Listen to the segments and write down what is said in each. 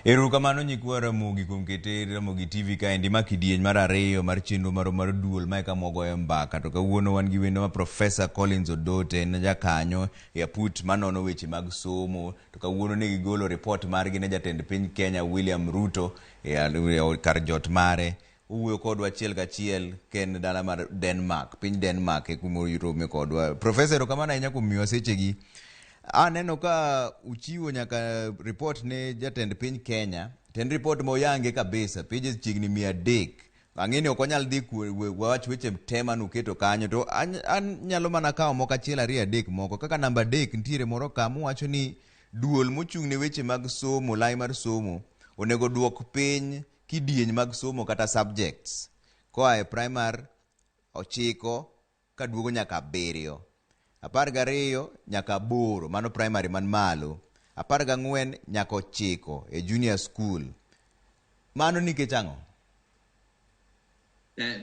Erokamano nyikwa Ramogi kuom kete Ramogi TV kaendi ma kidieny mar ariyo mar chenro marwa mar duol ma eka mwagoyo mbaka. To kawuono wan gi wendo ma Professor Collins Odote, en jakanyo e aput manono weche mag somo. To kawuono ne gigolo ripot margi ne jatend piny Kenya William Ruto e kar jot mare. Owuoyo kodwa achiel kachiel ka en dala mar Denmark, piny Denmark e kuma orome kodwa. Professor, erokamano ahinya kuom miyowa sechegi. Aneno ka uchiwo nyaka report ne jatend piny Kenya, to en report ma oyange kabisa, pages chiegni 300. Ang'e ni ok wanyal dhi wawach weche te manuketo kanyo, to anyalo mana kawo moko achiel ariyo adek moko. Kaka namba 3 nitiere moro ka muwacho ni duol mochung' ne weche mag somo, lai mar somo, onego duok piny kidieny mag somo kata subjects koa e primar 9 kaduogo nyaka 7, 12 nyaka 8, mano primary man malo, 14 nyaka 9 e junior school. Mano nikech ang'o?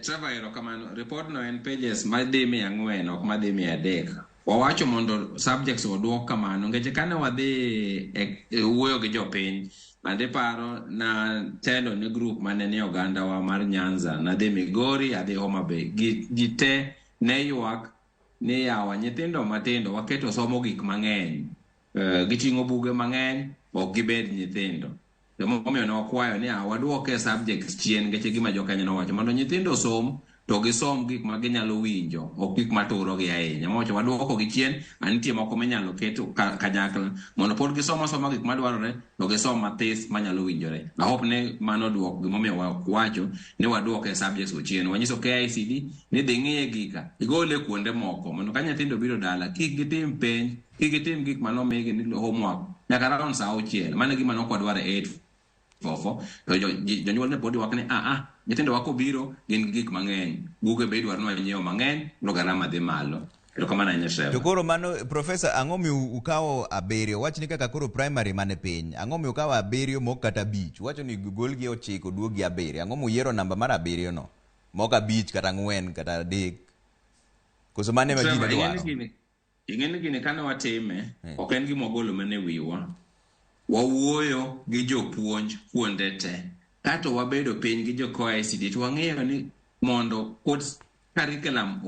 Trevor, erokamano. Report no en pages madhi 400, ok madhi 300. Wawacho mondo subjects oduok kamano, nikech kane wadhi e wuoyo gi jopiny, ande paro na telo ne group mane ni oganda wa mar Nyanza, nadhi Migori, adhi Homa Bay. Ji te ne ywak ni yawa nyithindo matindo waketo somo gik mang'eny. Giting'o buge mang'eny, ok gibed nyithindo. Emomiyo ne wakwayo ni waduoke subjects chien, nikech gima jo Kenya nowacho mondo nyithindo osom to gisom gik ma ginyalo winjo, ok gik maturogi ahinya. Mowacho waduoko gi chien, nitie moko minyalo ket kanyakla mondo pod gisom asoma gik madwarore to gisom mathis manyalo winjore. I hope ni mano duok gimomiyo wawacho ni waduoke subjects go chien. Wanyiso KICD ni dhi ng'iye gika, igole kuonde moko mondo ka nyithindo biro dala kik gitim penj, kik gitim gik manomigi ni homework nyaka round saa 6. Mano e gima ne ok wadwar e 844. To jonyuol ne pod ywak ni nyithindo wa kobiro gin gi gik mang'eny, buge be idwaro ni wanyiew mang'eny, koro garama dhi malo. Erokamano ahinya Trevor. To koro mano, Professor, ang'o miyo ukawo 7? Wach ni kaka koro primary man piny, ang'o miyo ukawo 7 mok kata 5? Uwacho ni golgi 9 duog gi 7. Ang'o muyiero namba mar 7 no? Mok 5 kata 4 kata 3? Koso mano ema ji ne Trevor, dwaro? Ing'e ni gini kane watime, ok en gima wagolo mana e wiwa. Wawuoyo gi jopuonj kuonde te. Kato wabedo piny gi jo KICD to wang'eyo ni mondo pod curriculum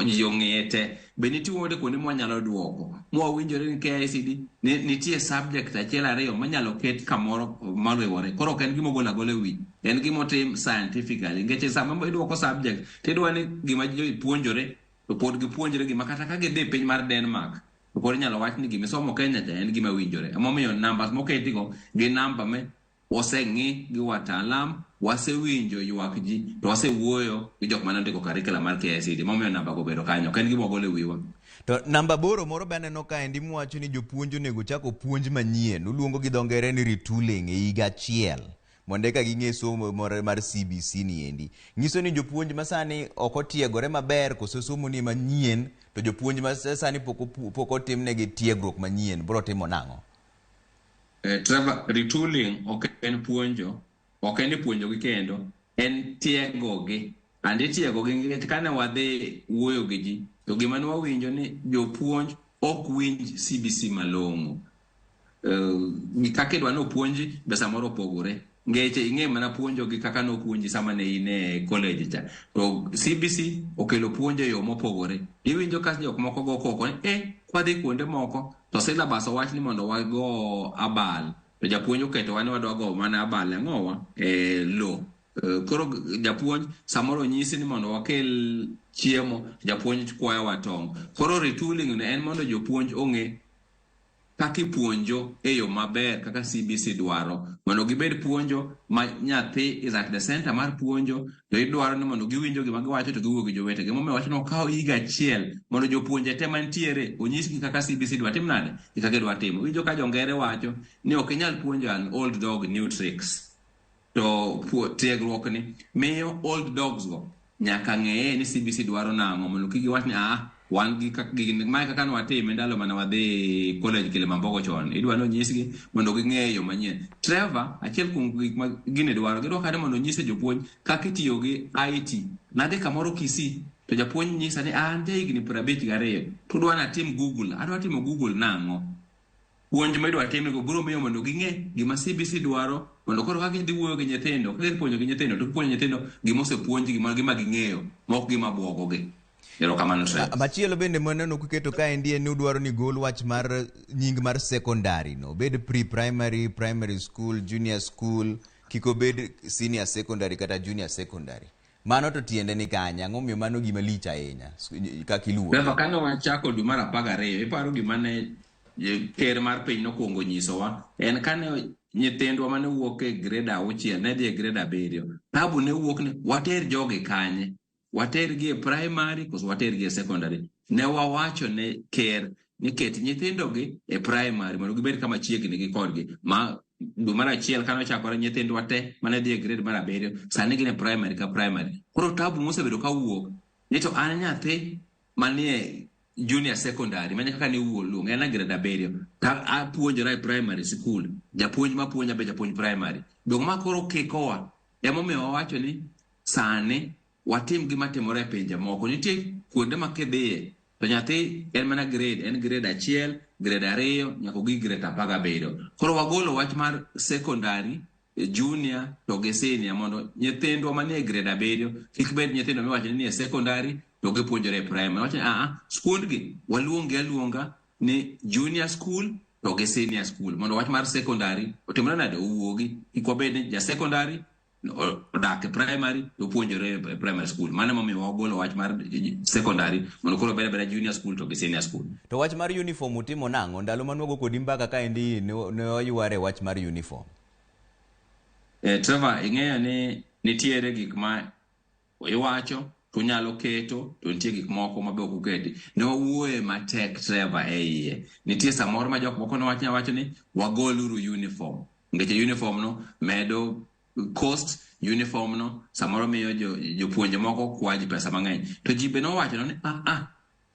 ji ong'eye te. Be nitie kuonde kuonde mwanyalo duoko. Mwawinjore ni KICD nitie subject achiel ariyo manyalo ket kamoro moriwore. Koro ok en gima ogolo agola e wi. En gima otim scientifically. Nikech sama iduoko subject, tidwa ni gima ji puonjore to pod gipuonjre gima kata ka gidhi piny mar Denmark to pod inyalo wach ni gima isomo Kenya cha en gima winjore. Emomiyo numbers moketigo gin namba me oseng'i gi wataalam, wasewinjo ywak ji to wasewuoyo gi jok mane ondiko curriculum mar KICD. Emomiyo namba go obedo kanyo, ok en gima wagolo e wiwa. To namba 8 moro be aneno kaendi muwacho ni jopuonj onego chak opuonj manyien. Uluongo gi dho ngere ni retooling e higa achiel mondo eka ging'e somo mar CBC ni endi. Nyiso ni jopuonj masani ok otiegore maber koso somo ni manyien, to jopuonj masani pok otimnegi tiegruok manyien biro timo nang'o? Trevor, retooling ok en puonjo, ok en ni puonjogi kendo, en tiegogi. And itiegogi nikech kane wadhi wuoyo gi ji, to gima ne wawinjo ni jopuonj ok winj CBC malong'o. Kaka idwa ni opuonji be samoro opogore. Ngeche ing'e mana puonjogi kaka nopuonji sama ne in e college cha. To CBC okelo puonjo e yo mopogore. Iwinjo ka jok moko go koko ni kwadhi kuonde moko to syllabus owach ni mondo wago abal. To japuonj oketowa ni wadwa go mana abal ang'owa e lo. Koro japuonj samoro onyisi ni mondo wakel chiemo, japuonj kwayowa tong'. Koro retooling ni en mondo jopuonj ong'e kaka ipuonjo e yo maber kaka CBC dwaro, mondo gibed puonjo ma nyathi is at the center mar puonjo, to idwaro ni mondo giwinjo gima giwacho to giwuo gi jowetegi. Emomiyo wacho ni okaw higa achiel mondo jopuonje te mantiere onyisgi kaka CBC dwa tim nade gi kaka idwa timo. Iwinjo ka jongere wacho ni ok inyal puonjo an old dog new tricks. To tiegruok ni miyo old dogs go nyaka ng'eye ni CBC dwaro nang'o, mondo kik giwach ni wan gi gini, mae kaka ne watime ndalo mane wadhi college Kilimambogo chon. Idwa ni onyisgi mondo ging'e yo manyien. Trevor, achiel kuom gik ma gini dwaro, gidwa kata mondo onyise jopuonj kaka itiyo gi IT. Nadhi kamoro Kisii, to japuonj nyisa ni an ja higni 52, to udwa ni atim Google. Adwa timo Google nang'o? Puonj ma idwa timnego biro miyo mondo ging'e gima CBC dwaro, mondo koro ka gidhi wuoyo gi nyithindo, ka gidhi puonjo gi nyithindo, to gipuonjo nyithindo gima osepuonjgi, ma gima ging'eyo, ma ok gima buogogi. Erokamano Trevor. Machielo bende maneno kuketo kaendi en ni udwaro ni gol wach mar nying mar secondary no, obed pre-primary, primary school, junior school, kik obed senior secondary kata junior secondary. Mano to tiende ni kanye? Ang'o momiyo mano gima lich ahinya kaka iluore? Trevor, kane wachako dwe mar 12, iparo gima ne ker mar piny nokwongo nyisowa en kane nyithindwa mane wuok e grade 6 ne dhi e grade 7, tabu ne wuok ni water jogi kanye, watergi e primary koso watergi e secondary. Ne wawacho ne ker ni ket nyithindogi e primary mondo gibed kama chiegni gi kodgi. Ma dwe mar 1 kane ochakore, nyithindwa te mane dhi e grade mar 7 sani gin e primary ka primary. Koro tabu mosebedo kawuok ni to an nyathi manie junior secondary, mane kaka ne wuo luong en a grade 7 ta apuonjora e primary school, japuonj mapuonja be japuonj primary. Dong ma koro kikowa, emomiyo wawacho ni sani watim gima timore e pinje moko. Nitie kuonde ma kidhiye to nyathi en mana grade, en grade 1, grade 2 nyaka ogik grade 17. Koro wagolo wach mar secondary, junior to gi senior mondo nyithindwa manie grade 7 kik bed nyithindo miwacho ni nie secondary to gipuonjore e primary. Wacho ni skundgi waluongi aluonga ni junior school to gi senior school mondo wach mar secondary otimre nade, owuogi, kik wabed ni ja secondary odak e primary to puonjore e primary school. Mano emomiyo wagolo wach mar secondary mondo koro obed abeda junior school to gi senior school. To wach mar uniform utimo nang'o? Ndalo mane wago kodi mbaka kaendi ne wayware wach mar uniform. Trevor, ing'eyo ni nitiere gik ma iwacho to unyalo keto, to nitie gik moko ma be ok uketi. Ne wawuoye matek Trevor e iye. Nitie samoro ma jok moko nowacho wacho ni wagoluru uniform. Nikech uniform no medo cost, uniform no samoro miyo jopuonje moko kwaji pesa mang'eny. To ji be nowacho ni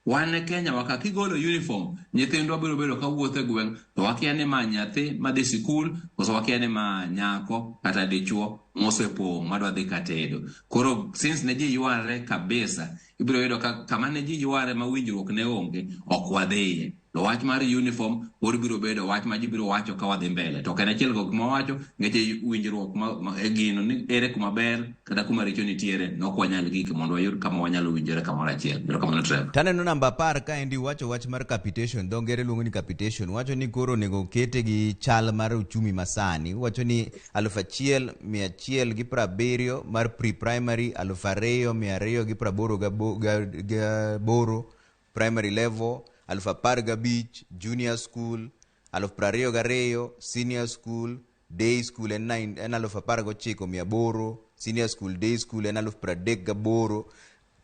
wan e Kenya wa ka kigolo uniform, nyithindwa biro bedo ka wuotho e gweng' to wakia ni ma nyathi madhi sikul koso wakia ni ma nyako kata dichuo mosepong' madwa dhi katedo. Koro since ne ji yware kabisa, ibiro yudo ka kama ne ji yware ma winjruok ne onge, ok wadhiye. To wach mar uniform pod biro bedo wach ma ji biro wacho ka wadhi mbele. To ok en achiel kuom gik ma wawacho, nikech winjruok ma e gino ni ere kuma ber kata kuma richo nitiere, ne ok wanyal gik mondo wayud kama wanyalo winjore kamoro achiel. Erokamano Trevor. Taneno namba 10 kaendi wacho wach mar capitation, dho ngere luongo ni capitation, wacho ni koro onego kete gi chal mar uchumi masani. Wacho ni 1170 mar pre-primary, 2288 primary level, 15,000 junior school, 22,000 senior school, day school en nine, en 19,800, senior school, day school en 38,000.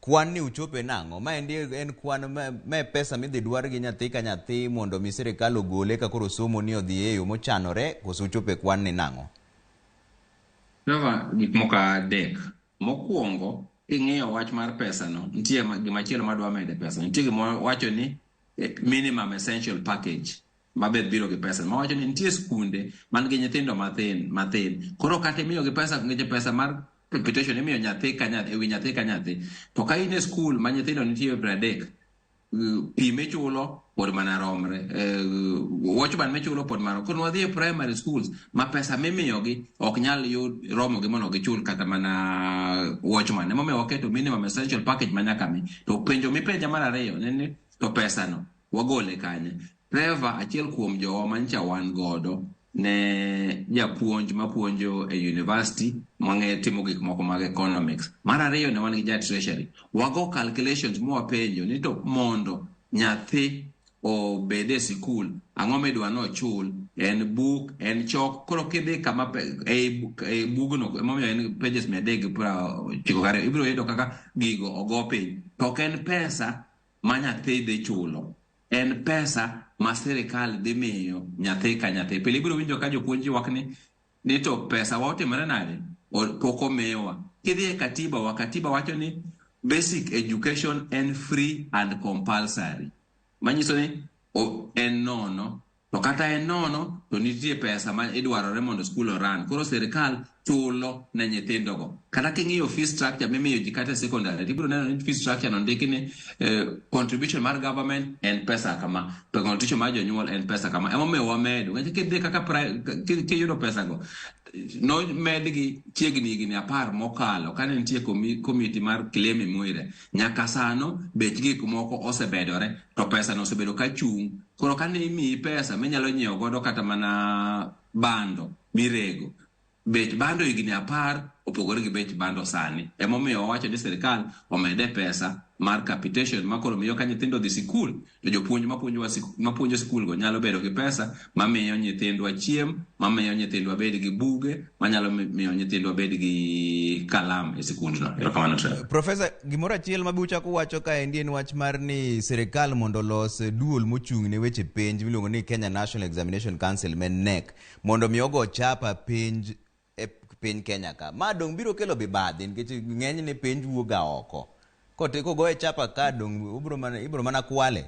Kwan ni uchope nang'o? Maendi en kwan ma pesa midhi dwar gi nyathi ka nyathi mondo mi sirikal ogole ka koro somo ni odhi e yo mochanore, koso uchope kwan ni nang'o? Trevor, gik moko adek. Mokwongo, king'iyo wach mar pesa no, nitie gimachielo madwa mede pesa. Nitie gima wacho ni minimum essential package maber biro gi pesa. Mawacho ni nitie skunde man gi nyithindo mathin, mathin. Koro kata imiyo gi pesa, nikech pesa mar capitation imiyo nyathi ka nyathi, ewi nyathi ka nyathi. To ka in e skul ma nyithindo nitie 30, pi michulo pod mana romre, watchman michulo pod mana. Koro wadhi e primary schools ma pesa mimiyogi ok nyal yud romo gi mondo gichul kata mana watchman. Emomiyo waketo minimum essential package ma nyaka mi. To penjo mipenja mar ariyo ne ni to pesa no wagole kanye? Trevor, achiel kuom jowa mancha wan godo ne japuonj mapuonjo e university mang'e timo gik moko mag economics. Mar ariyo ne wan gi ja treasury. Wago calculations mwapenjo ni to mondo nyathi obed e sikul, ang'o midwa nochul? En book, en chok. Koro kidhi kama e bugno, emomiyo en pages 392, ibiro yudo kaka gigo ogo piny. To ok en pesa ma nyathi dhi chulo, en pesa ma sirikal dhi miyo nyathi ka nyathi. Pile ibiro winjo ka jopuonj ywak ni to pesa wa otimore nade? Pok omiwa. Kidhi e katiba wa, katiba wacho ni basic education en free and compulsory. Manyiso ni en nono. To kata en nono, to nitie pesa ma idwarore mondo skul oran. Koro sirikal chulo ne nyithindogo. Kata king'iyo fee structure mimiyo ji kata e secondary, tibiro neno ni fee structure no ndiki ni contribution mar government en pesa kama, to contribution mar jonyuol en pesa kama. Emomiyo wamedo. Nikech kidhi kaka kiyudo pesago, nomedgi chiegni higni 10 mokalo kane nitie komiti mar Kilemi Muire. Nyaka sano bech gik moko osebedore to pesa no osebedo ka chung'. Koro kane imiyi pesa minyalo nyiewo godo kata mana bando mirego, bech bando higni 10 opogore gi bech bando sani. Emomiyo wawacho ni sirikal omede pesa mar capitation ma koro miyo ka nyithindo dhi sikul to jopuonj mapuonjo sikul go nyalo bedo gi pesa mamiyo nyithindwa chiem, mamiyo nyithindwa bed gi buge, manyalo miyo nyithindwa bed gi kalam e sikundno. Erokamano Trevor. Profesa, gimoro achiel ma uchako wacho kaendi en wach mar ni sirikal mondo olos duol mochung' ne weche penj miluongo ni Kenya National Examination Council ma en KNEC mondo mi ogo chapa penj e piny Kenya ka. Ma dong' biro kelo mibadhi nikech ng'enyne penj wuok ga oko. Kogoye chapa ka dong' ibiro mana kwale.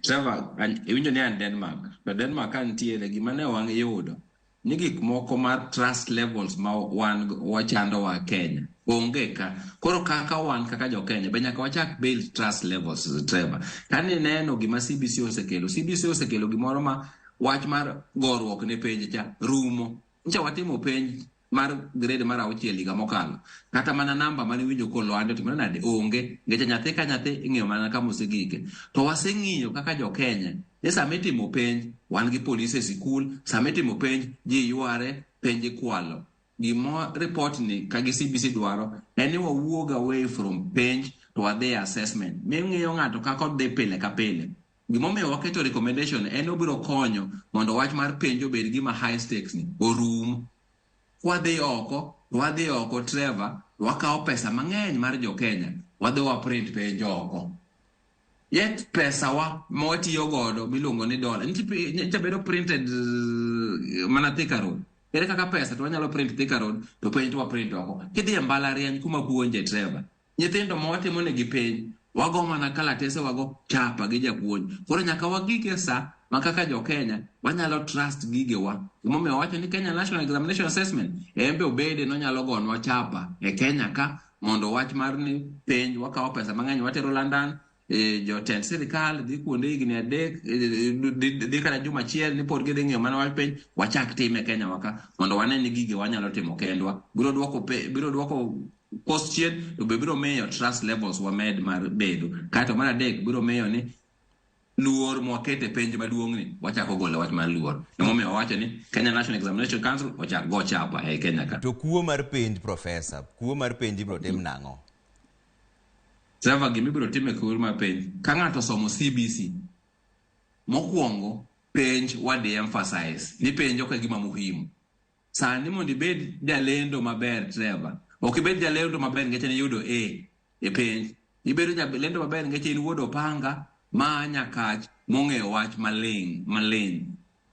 Trevor, iwinjo ni an Denmark. To Denmark ka nitiere gima ne wayudo ni gik moko mar trust levels ma wan wachando wa Kenya onge ka. Koro kaka wan kaka jo Kenya be nyaka wachak build trust levels, Trevor. Kane ineno gima CBC osekelo, CBC osekelo gimoro ma wach mar goruok ne penj cha rumo. Ncha watimo penj mar grade mar 6 higa mokalo. Kata mana namba mane iwinjo kolwande otimore nade onge. Nikech nyathi ka nyathi ing'iyo mana kama osegike. To waseng'iyo kaka jo Kenya ni sama itimo penj wan gi polise e sikul, sama itimo penj ji yware, penj ikwalo. Gima report ni ka gi CBC dwaro en ni wawuog away from penj to wadhi e assessment. Ming'iyo ng'ato kaka odhi pile ka pile. Gimomiyo waketo recommendation en obiro konyo mondo wach mar penj obed gima high stakes ni orum. Kwadhi oko, wadhi oko Trevor, wakawo pesa mang'eny mar jo Kenya, wadhi wa print penj oko. Yet pesa wa ma watiyo godo miluongo ni dollar, nitie bedo printed mana Thika Road. Ere kaka pesa to wanyalo print Thika Road to penj to wa print oko. Kidhi e mbalariany kuma puonje Trevor, nyithindo ma watimo negi penj, wago mana kalatese wago chapa gi japuonj. Koro nyaka wagik e sa ma kaka jo Kenya wanyalo trust gigewa. Gimomiyo wawacho ni Kenya National Examination Assessment en be obede nonyalo gonwa chapa e Kenya ka mondo wach mar ni penj wakawo pesa mang'eny watero London, jotend sirikal dhi kuonde higni 3, dhi kata juma achiel ni pod gidhi ng'iyo mana wach penj, wachak time Kenya waka mondo wane ni gige wanyalo timo kendwa. Biro duoko cost chien to be biro miyo trust levels wamed mar bedo. Kaeto mar adek biro miyo ni luor mwakete penj maduong' ni wachako golo wach mar luor. Emomiyo wawacho ni Kenya National Examination Council ochak go chapa e Kenya ka. To kuo mar penj, Profesa, kuo mar penj ibiro tim nang'o? Trevor, gima ibiro tim e kuo mar penj, ka ng'ato osomo CBC, mokwongo penj wa de-emphasize ni penj ok e gima muhimu. Sani mondo ibed jalendo maber, Trevor, ok ibed jalendo maber nikech iyudo A e penj. Ibedo jalendo maber nikech in wuod opanga ma Nyakach mong'eyo wach maling' maling'.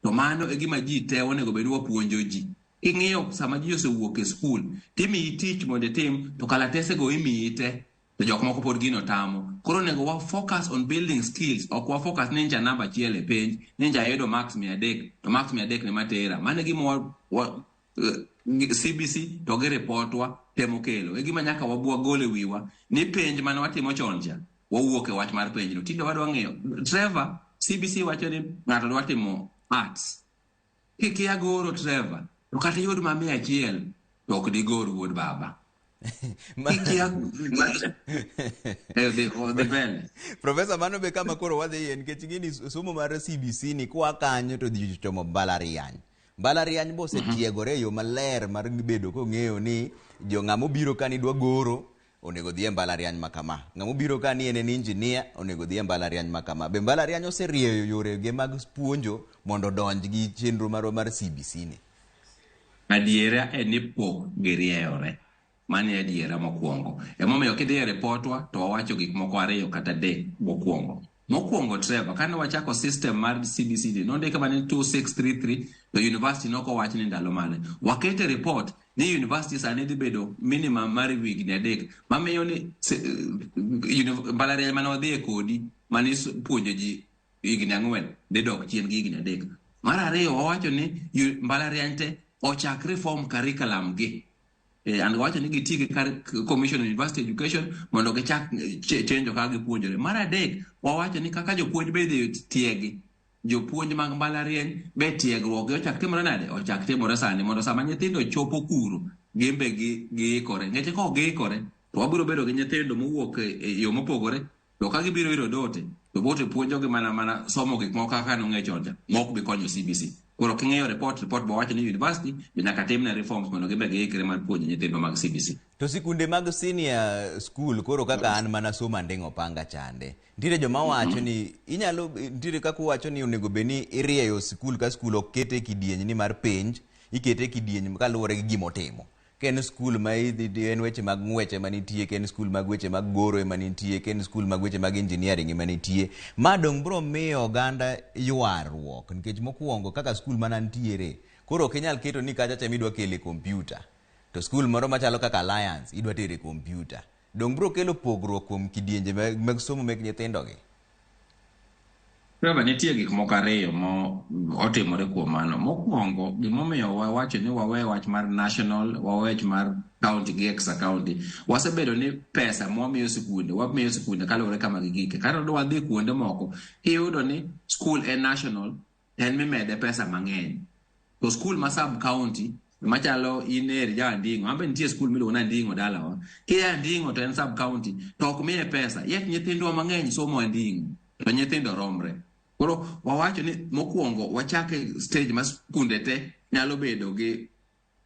To mano e gima ji te onego bed ni wapuonjo ji. King'iyo sama ji osewuok e skul, timiyi tich mondo itim, to kalatesego imiyi te, to jok moko pod gino tamo. Koro onego wa focus on building skills, ok wa focus ni nja namba 1 e penj, ni nja ayudo marks 300, to marks 300 ne matera. Mano e gima CBC to gi report wa temo kelo. E gima nyaka wagol e wiwa ni penj mane watimo chon cha, wawuok e wach mar penjno. Tinde wadwa ng'iyo. Trevor, CBC wacho ni ng'ato dwa timo arts. Kikia goro, Trevor, to kata iyud ma 100 to ok digor wuod baba. Dhi mbele. Profesa, mano be kama koro wadhiye nikech ing'e somo mar CBC ni kwa kanyo to dhi chomo mbalariany. Mbalariany bo osetiegore e yo maler mar bedo kong'eyo ni jo ng'ama obiro ka ni dwa goro onego dhi e mbalariany ma kama. Ng'ama obiro ka ni en en engineer onego dhi e mbalariany ma kama. Be mbalariany oserieyo yorege mag puonjo mondo odonj gi chenro marwa mar CBC ni? Adiera en ni pok girieyore. Mano e adiera mokwongo. Emomiyo kidhi e ripotwa to wawacho gik moko 2 kata 3 mokwongo. Mokwongo, Trevor, kane wachako system mar CBC ni, nondike mana ni 2633 to university nokowach ni ndalo mane. Wakete report ni university sani dhi bedo minimum mar higni 3 mamiyo ni mbalariany mane wadhiye kodi mane puonjo ji higni 4 dhi dok chien gi higni 3. Mar ariyo wawacho ni mbalariany te ochak reform curriculum gi. And wacho ni giti gi Commission on University Education mondo gichak chenjo kaka gipuonjore. Mar adek, wawacho ni kaka jopuonj be idhi tiegi, jopuonj mag mbalariany be tiegruok gi ochak timore nade? Ochak timore sani mondo sama nyithindo chopo kuro, gin be giikore. Nikech ka ok giikore, to wabiro bedo gi nyithindo mowuok e yo mopogore, to ka gibiro ir Odote, to Odote puonjogi mana somo gik moko kaka nong'e chon cha, ma ok bi konyo CBC. Koro king'iyo report bo wacho ni university be nyaka timne reforms mondo gin be giikre mar puonjo nyithindo mag CBC. To sikunde mag senior school koro kaka an mana somo Anding'o Panga chande. Nitiere joma wacho ni inyalo, nitiere kaka uwacho ni onego bed ni irieyo sikul ka skul, ok kete e kidieny ni mar penj, ikete e kidieny kaluwore gi gima otimo. Ka en skul ma idhi, en weche mag ng'wech ema nitie, ka en skul mag weche mag goro ema nitie, ka en skul mag weche mag engineering ema nitie. Ma dong biro miyo oganda ywaruok, nikech mokwongo kaka skul mana nitiere, koro ok inyal keto ni kacha cha ema idwa kele kompyuta, to skul moro machalo kaka Alliance idwa tere kompyuta. Dong biro kelo pogruok kuom kidienje mag somo mek nyithindogi. Trevor, nitie gik moko ariyo mo otimore kuom mano. Mokwongo, gimomiyo wawacho ni wawe wach mar national, wawe wach mar county gi extra county. Wasebedo ni pesa mwamiyo sikunde, wamiyo sikunde kaluwore kama gigike. Kata wadhi kuonde moko, iyudo ni school en national, en mimede pesa mang'eny. To school ma sub county, machalo in eri ja Anding'o, an be nitie school miluongo ni Anding'o dalawa. Kia Anding'o to en sub county, to ok miye pesa. Yet nyithindwa mang'eny somo Anding'o, to nyithindo romre. Koro wawacho ni mokwongo wachak e stage ma skunde te nyalo bedo gi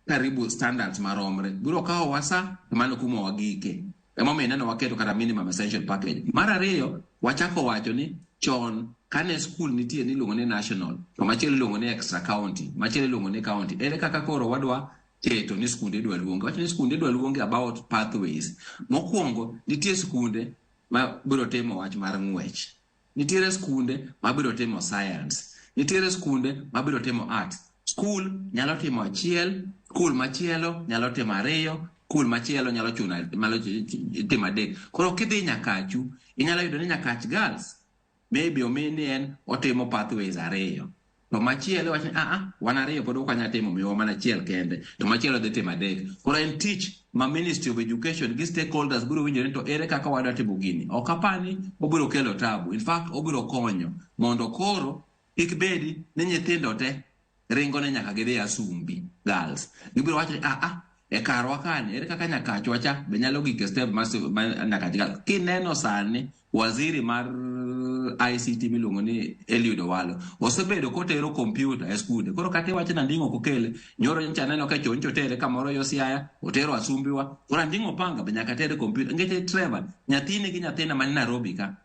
karibu standards maromre. Biro kawowa sa, to mano kuma wagike. Emomiyo ineno waketo kata minimum essential package. Mar ariyo, wachako wacho ni chon kane school nitie niluongo ni national, to machielo iluongo ni extra county, machielo iluongo ni county. Ere kaka koro wadwa keto ni skunde idwa luongi? Wacho ni skunde idwa luongi about pathways. Mokwongo, nitie skunde ma biro timo wach mar ng'wech. Nitiere skunde ma biro timo science. Nitiere skunde ma biro timo art. Skul nyalo timo achiel, skul machielo nyalo timo ariyo, skul machielo nyalo chuno nyalo timo adek. Koro kidhi Nyakachu, inyalo yudo ni Nyakach Girls maybe omi ni en otimo pathways ariyo. To machielo wacho ni wan ariyo pod ok wanyal timo, miwa mana achiel kende. To machielo dhi timo adek. Koro en tich ma Ministry of Education gi stakeholders biro winjore to ere kaka wadwa timo gini. Ok apar ni obiro kelo tabu. In fact, obiro konyo mondo koro kik bedi ni nyithindo te ringo ne nyaka gidhi Asumbi Girls. Gibiro wacho ni e karwa kani, ere kaka Nyakachwa cha be nyalo gik e step mar Nyakach Girls. Kineno sani waziri mar ICT miluongo ni Eliud Owalo osebedo kotero kompyuta e skunde. Koro kata iwacho ni Anding'o ok okele, nyoro nyocha aneno ka chon otere kamoro yo Siaya, otero Asumbiwa. Koro Anding'o Panga be nyaka tere kompyuta. Nikech Trevor, nyathini gi nyathina man Nairobi ka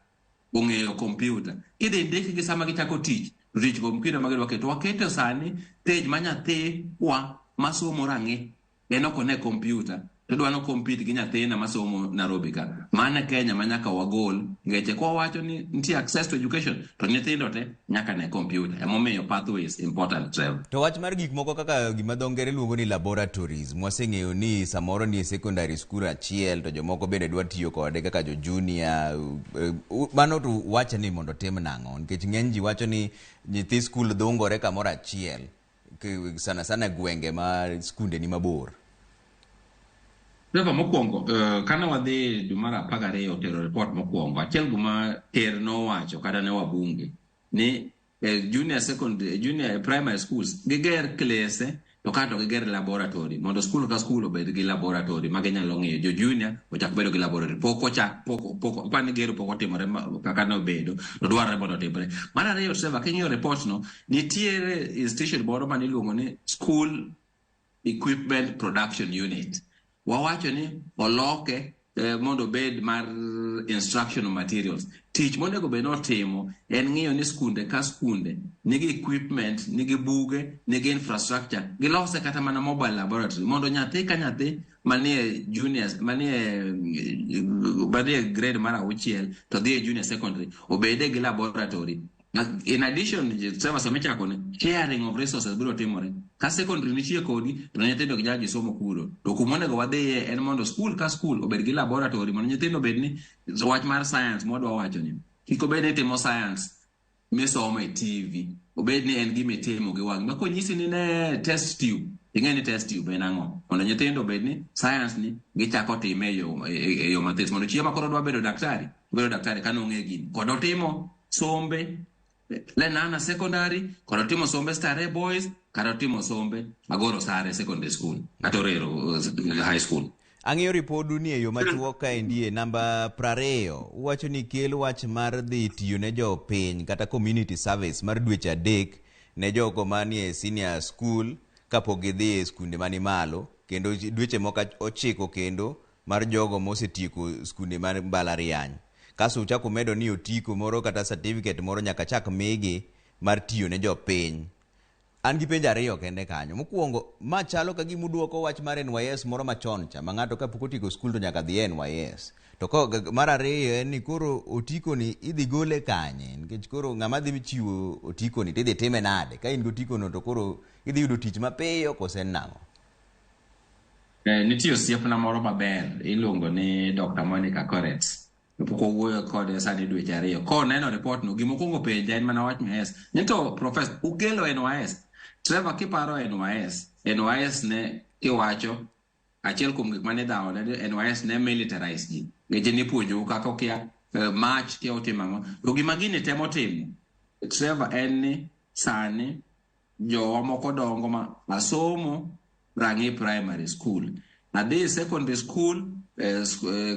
ong'eyo kompyuta. Kidhi ndikgi sama gichako tich, to tich kompyuta ma gidwa keto. Waketo sani stage ma nyathiwa masomo rang'i en ok one kompyuta, to idwa no compete gi nyathina masomo Nairobi ka. Mano Kenya ma nyaka wagol, nikech kwa wacho ni nitie access to education, to nyithindo te nyaka ne kompyuta. Emomiyo pathways important, Trevor. To wach mar gik moko kaka gima dho ngere luongo ni laboratories, mwaseng'eyo ni samoro ni e secondary school achiel to jomoko bende dwa tiyo kode kaka jo junior, mano to wache ni mondo tim nang'o? Nikech ng'eny ji wacho ni nyithi skul dhungore kamoro achiel, sana sana gwenge ma skunde ni mabor. Trevor, mokwongo, kane wadhi dwe mar 12 tero report mokwongo, achiel gima ker nowacho kata ne wabunge ni junior secondary, junior primary schools giger klese to kato giger laboratory mondo skul ka skul obed gi laboratory ma ginyalo ng'iyo. Jo junior ochak bedo gi laboratory, pok ochak, pok pok pani gero pok otimore kaka nobedo, to dwarore mondo otimre. Mar ariyo, Trevor, king'iyo report no, nitiere institution moro mane iluongo ni School Equipment Production Unit. Wawacho ni oloke mondo obed mar instructional materials. Tich monego bed ni otimo en ng'iyo ni skunde ka skunde nigi equipment, nigi buge, nigi infrastructure, gilose kata mana mobile laboratory mondo nyathi ka nyathi manie juniors, manie grade mar 6 to dhi e junior secondary obede gi laboratory. In addition, Trevor, sama ichako ni sharing of resources biro timore. Ka secondary nitie kodi, to nyithindo ok nyal dhi somo kuro. To kuma onego wadhiye en mondo school ka school obed gi laboratory mondo nyithindo obed ni wach mar science mwadwa wacho ni kik obed ni timo science misomo e TV, obed ni en gima itimo gi wang'i. Ma konyisi ni ne test tube, Ing'e ni test tube en ang'o? Mondo nyithindo obed ni science ni gichako time e yo e yo mathis. Mondo chieng' ma koro odwa bedo daktari, obedo daktari ka nong'e gini. Kod otimo sombe Lenana Secondary, kod otimo sombe Starehe Boys, kata otimo sombe Agoro Sare Secondary School, kata Orero High School. Ang'iyo ripodu ni e yo machuok kaendi e namba 20 uwacho ni kel wach mar dhi tiyo ne jopiny kata community service mar dweche 3 ne jogo manie senior school kapok gidhi e skunde mani malo, kendo dweche moko 9 kendo mar jogo mosetieko skunde mar mbalariany. Kasto uchako medo ni otiko moro kata certificate moro nyaka chak migi mar tiyo ne jopiny. An gi penjo 2 kende kanyo. Mokwongo, ma chalo ka gima uduoko wach mar NYS moro machon cha, ma ng'ato kapok otieko skul to nyaka dhi e NYS. To mar ariyo en ni koro otiko ni idhi gole kanye? Nikech koro ng'ama dhi chiwo otiko ni tidhi time nade? Ka in gi otiko no to koro idhi yudo tich mapiyo kose en nang'o? Nitie osiepna moro maber iluongo ni Dr. Monica Koret. Pok wawuoyo kode sani dweche 2. Koneno report no, gima okwongo penja en mana wach NYS. Ni to professor, ukelo NYS. Trevor, kiparo NYS, NYS ne kiwacho achiel kuom gik mane dhawo ne NYS ne militarize ji. Nikech nipuonjou kaka okia march kia otimo ang'o. To gima gini temo timo, Trevor, en ni sani jowa moko dongo ma asomo Rang'i Primary School, adhi secondary school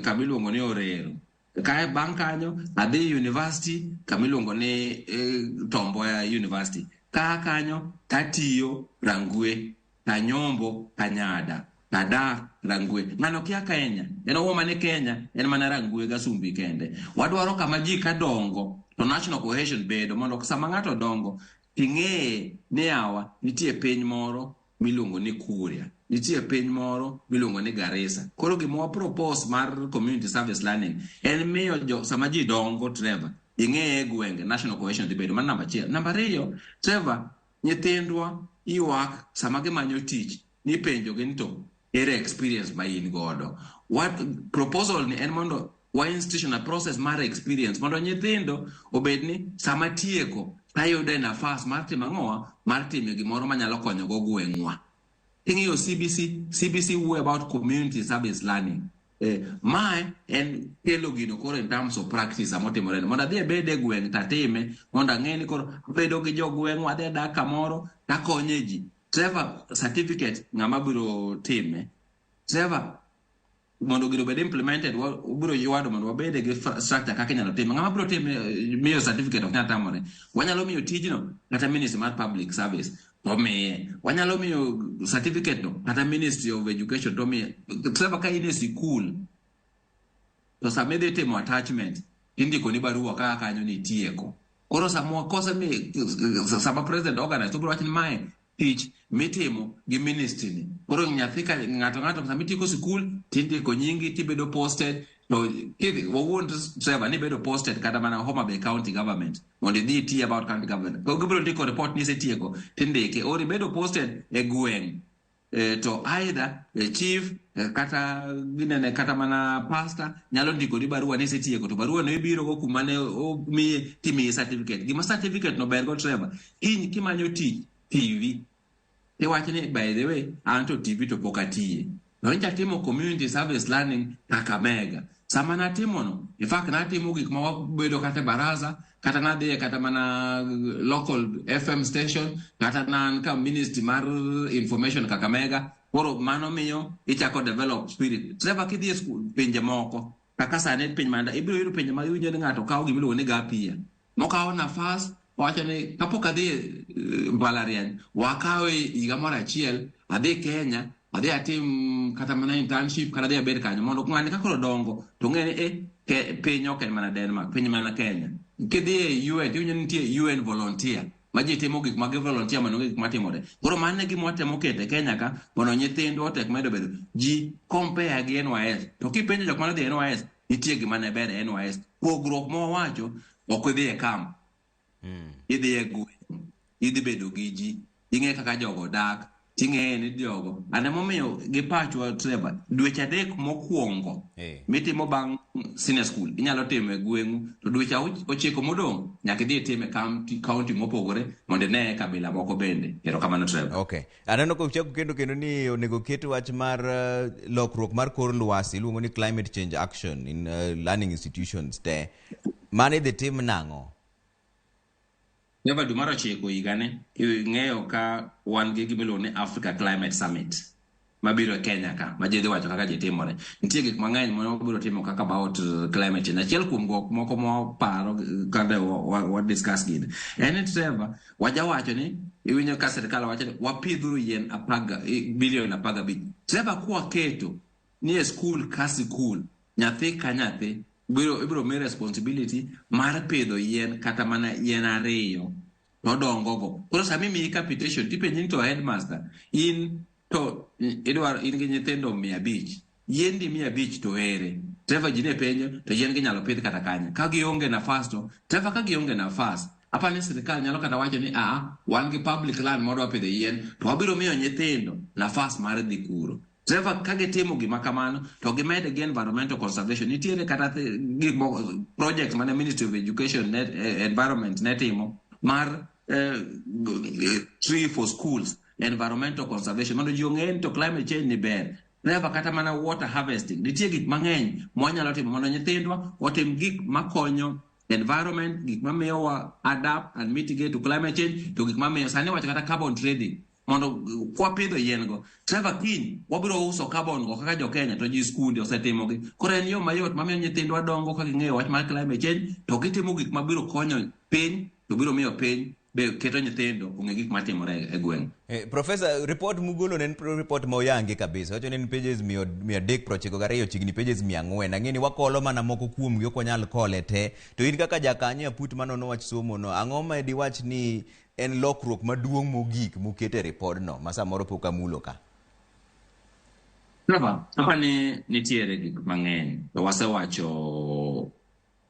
kama iluongo ni Orero. Kae bang' kanyo adhi university kama iluongo ni Tom Mboya University. Ka kanyo tatiyo Rangwe, Kanyombo, Kanyada, Kadak, Rangwe. Ng'ano kia Kenya? En owuo mana Kenya, en mana Rangwe Gasumbi kende. Wadwaro kama ji kadongo to national cohesion bedo mondo sama ng'ato dongo ting'eye ni yawa nitie piny moro miluongo ni Kuria, nitie piny moro miluongo ni Garissa. Koro gima wa propose mar community service learning en miyo jo sama ji dongo, Trevor, ing'eye e gwenge, national cohesion dhi bedo. Mano namba 1. Namba 2, Trevor, nyithindwa ywak sama gimanyo tich ni penjogi ni to ere experience ma in godo. What proposal ni en mondo wa institutional process mar experience mondo nyithindo obed ni sama tieko tayude nafas mar timo ang'owa, mar timo gimoro manyalo konyo go gweng'wa. King'iyo CBC, CBC wuoyo about community service learning. Mae en kelo gino koro in terms of practice amotimore ni mondo adhi abed e gweng' tatime mondo ang'e ni koro abedo gi jogweng'wa, adhi adak kamoro takonye ji. Trevor, certificate ng'ama biro time. Trevor, mondo gino obed implemented, wabiro ywado mondo wabede gi structure kaka inyalo time. Ng'ama biro time miyo certificate ok nyal tamore. Wanyalo miyo tijno kata Ministry mar Public Service to miye. Wanyalo miyo certificate no kata Ministry of Education to miye. Trevor, ka in e sikul to sama idhi timo attachment indiko ni barua kaka kanyo ni itieko. Koro sama kose mi sama president organize to biro wacho ni mae tich mitimo gi ministry ni. Koro nyathi ka ng'ato ng'ato sama itieko sikul tindiko nyingi tibedo posted to kidhi wawuon Trevor ni bedo posted kata mana Homa Bay County Government mondo idhi iti about county government. Koro gibiro ndiko report ni isetieko tindike or ibedo posted e gweng'. To either chief kata ginene kata mana pastor nyalo ndiko ni barua ni isetieko to barua no ibiro go kuma ne omiye timiyi certificate. Gima certificate no ber go Trevor, kiny kimanyo tich TV tiwacho ni by the way an to TV to pok atiye. To nyocha atimo community service learning Kakamega. Sama natimo no, in fact natimo gik ma wabedo kata e baraza, kata nadhiye kata mana local FM station, kata nan ka ministry mar information Kakamega. Koro mano miyo ichako develop spirit. Trevor, kidhi e school pinje moko, kaka sani piny manda, ibiro yudo pinje ma iwinjo ni ng'ato kawo gimiluongo ni gap year. Mokawo nafas, owacho ni kapok adhi mbalariany, wakawe higa moro achiel, adhi Kenya, adhi atim kata mana internship, kata adhi abed kanyo mondo ng'ani ka koro dongo to ng'e ni piny ok en mana Denmark, piny mana Kenya. Kidhi e UN, tiwinjo ni nitie UN volunteer ma ji timo gik ma gi volunteer mondo gik matimore. Koro mano e gima watemo keto e Kenya ka mondo nyithindwa otek medo bedo. Ji compare gi NYS. To kipenjo jok mane odhi e NYS, nitie gima ne ber e NYS. Pogruok ma wawacho, ok idhi e camp. Idhi e gweng', idhi bedo gi ji, ing'e kaka jogo dak. Ting'eye ni jogo. And emomiyo gi pachwa Trevor, dweche 3 mokwongo mitimo bang' senior school inyalo timo e gweng'u, to dweche 9 modong' nyaka idhi itim e county mopogore mondo ine kabila moko bende. Erokamano Trevor. Okay. Aneno ka uchako kendo ni onego ket wach mar lokruok mar kor lwasi, iluongo ni climate change action in learning institutions te. Mano idhi tim nang'o? Trevor, dwe mar 9 higani, ing'eyo ka wan gi gima iluongo ni Africa Climate Summit mabiro e Kenya ka, ma ji dhi wacho kaka ji timore. Nitie gik mang'eny ma wabiro timo kaka about climate change. Achiel kuom gik moko mwaparo kande wa discuss gini. En ni Trevor, wajawacho ni iwinjo ka sirikal wacho ni wapidhuru yien bilion 15. Trevor, kwaketo ni e skul ka sikul, nyathi ka nyathi ibiro mi responsibility mar pidho yien kata mana yien 2 todongogo. Koro sama imiyi capitation tipenji ni to headmaster, in to idwaro in gi nyithindo 500, yiendi 500 to ere? Trevor, ji ne penjo to yien gi nyalo pidh kata kanye? Ka gionge nafas to Trevor, ka gionge nafas, apani sirikal nyalo kata wacho ni wan gi public land mwadwa pidho yien to wabiro miyo nyithindo nafas mar dhi kuro. Trevor, ka gitimo gima kamano to gimed gi environmental conservation. Nitiere kata gik moko, project mane Ministry of Education ne, Environment ne timo mar tree for schools, environmental conservation, mondo ji ong'e ni to climate change ni ber. Trevor, kata mana water harvesting, nitie gik mang'eny mwanyalo timo mondo nyithindwa otim gik makonyo environment, gik mamiyowa adapt and mitigate to climate change, to gik mamiyo sani wacho kata carbon trading, mondo kwapidho yien go, Trevor, kiny wabiro uso carbon go kaka jo Kenya to ji skunde osetimogi. Koro en yo mayot mamiyo nyithindwa dongo ka ging'eyo wach mar climate change, to gitimo gik mabiro konyo piny, to biro miyo piny be keto nyithindo ong'e gik matimore e gweng'. Professor, report mugolo ne en report ma oyangi kabisa. Wacho ni en pages 392, chiegni pages 400. Ang'e ni wakolo mana moko kuomgi, ok wanyal kole te. To in kaka jakanyo e aput manono wach somo no, ang'o ma diwach ni en lokruok maduong' mogik mukete e ripodno ma samoro pok amulo ka? Trevor, apani nitiere gik mang'eny to wasewacho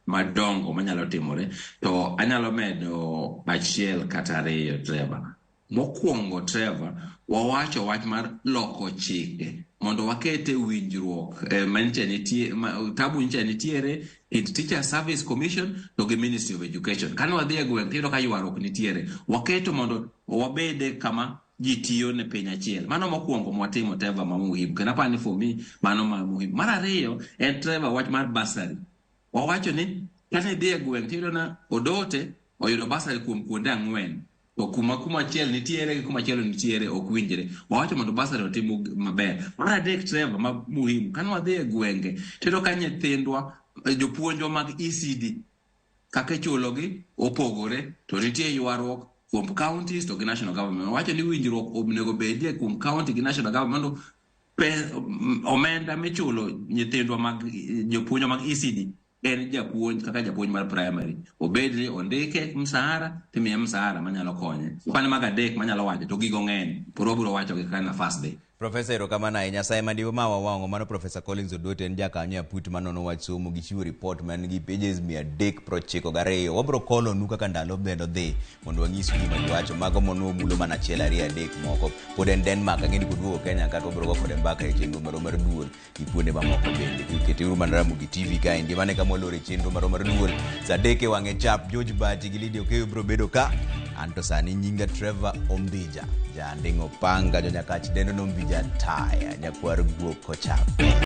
madongo manyalo timore, to anyalo medo achiel kata ariyo, Trevor. Mokwongo, Trevor, wawacho wach mar loko chike mondo wakete winjruok manyicha nitie, tabu nyicha nitiere kind Teacher Service Commission to gi Ministry of Education. Kane wadhi e gweng' tiyudo ka ywaruok nitiere. Waketo mondo wabede kama ji tiyo ne piny achiel. Mano mokwongo mwatimo, Trevor, ma muhimu. Kendo aparo ni for me, mano ma muhimu. Mar ariyo en, Trevor, wach mar bursary. Wawacho ni kane idhi e gweng' tiyudo na Odote oyudo bursary kuom kuonde 4. To kuma achiel nitiere gi kuma chielo nitiere ok winjre. Wawacho mondo bursary otim maber. Mar adek, Trevor, ma muhimu, kane wadhi e gwenge tiyudo ka nyithindwa, jopuonjwa mag ECD kaka ichulogi opogore, to nitie ywaruok kuom counties to gi national government. Wawacho ni winjruok onego bedie kuom county gi national government mondo omenda michulo nyithindwa mag jopuonjwa mag ECD en japuonj kaka japuonj mar primary, obed ni ondike msahara timiye msahara manyalo konye. Kwan mag adek manyalo wacho to gigo ng'eny, pod wabiro wacho gi kaka nafas dhi. Profesa, erokamano ahinya. Nyasaye mandiwo ma wawang'o. Mano Profesa Collins Odote, en jakanyo e aput manono wach somo gi chiwo report man gi pages 392. Wabiro kolonu kaka ndalo medo dhi mondo wanyisu gima giwacho. Mago mono mulo mana 1 2 3 moko. Pod en Denmark, ang'e ni koduogo Kenya kata wabiro go kode mbaka e chenro marwa mar duol gi kuonde mamoko bende. Keteuru mana Ramogi TV kaendi, mano e kama waloro e chenro marwa mar duol. Sa 3 e wang'e chap, George Bati gi Lydia Okeyo biro bedo ka. Anto sani nyinga Trevor Ombija, janding'o panga, jonyakach dendo no Ombija taya, nyakwar guok kochap.